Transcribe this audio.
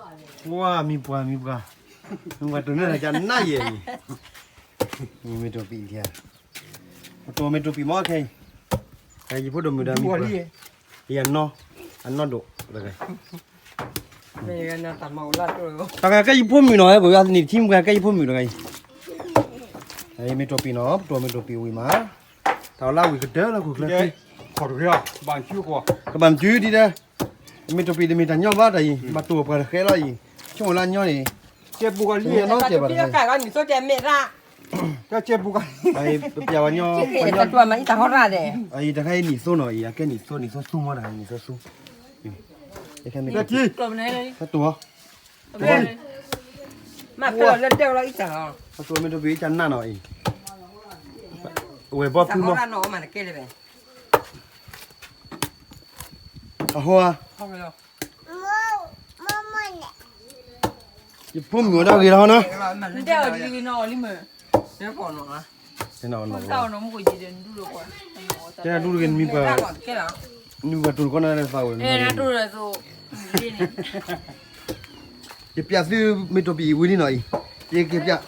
ဝါ မံၤပှၢ် မံၤပှၢ်, မံၤပှၢ်တိၢ်န့ၢ်တၢ်ကနၣ်ယဲၢ်အံၤ, မ့ၢ်တိၢ်ပံးထံဧါ, ပတိၢ်မ့ၢ်တိၢ်ပံးမ့ၢ်ခဲအံၤ, ယဖိဒိၣ်မုၣ်ဒီးမံၤပှၢ်, ယနီၢ်, အနီၢ်ဒိၣ်, တဂၤကဲယဖိမုၣ်နီၤ ပဝဲနံၤတထံမုၢ်ဂၤကဲယဖိမုၣ်တဂၤအံၤ, မ့ၢ်တိၢ်ပံးနီၤ ပတိၢ်မ့ၢ်တိၢ်ပံးဝံၤမး, တၢ်လၢဝံၤကတၢၢ်လၢခိၣ်ချၢ, ကဘၣ်မၤစုဒ်ဒီး, မ့ၢ်တိၢ်ပံးတမ့ၢ်တၢ်ညီဘၣ်တၢ်အံၤ ဘၣ်တိၢ်ပှၤတဃဲလီၤအံၤ, ဆိကမိၣ်လၢအညီန့ၣ်, ကဲပူၤကလံၢ်, ပပျးဝဲညီ, ပပျးဝဲညီ, တၢ်ဟဲနံၣ်သိနီၤအံၤ အကဲနံၣ်သိ နံၣ်သိသူမီၤတၢ် နံၣ်သိသူ, နံၣ်သိသူ, တိၢ်, မ့ၢ်တိၢ်ပံးအံၤတၢ်နၢ်နီၤအံၤ, အဝဲဘီဖုမီၤ, အဟိ, ယဖိမုၣ်အီၤဒၣ်ဂ့ၤလီၤနီၤ, တဲဒူၣ်တဂ့ၤ မံၤပှၢ်, မံၤပှၢ်တိၢ်တကီၢ်န့ၣ်သးဝဲ, ယပျးသုမ့ၢ်တိၢ်ပံးဝံၤလံနီၤအံၤ, ယကပျး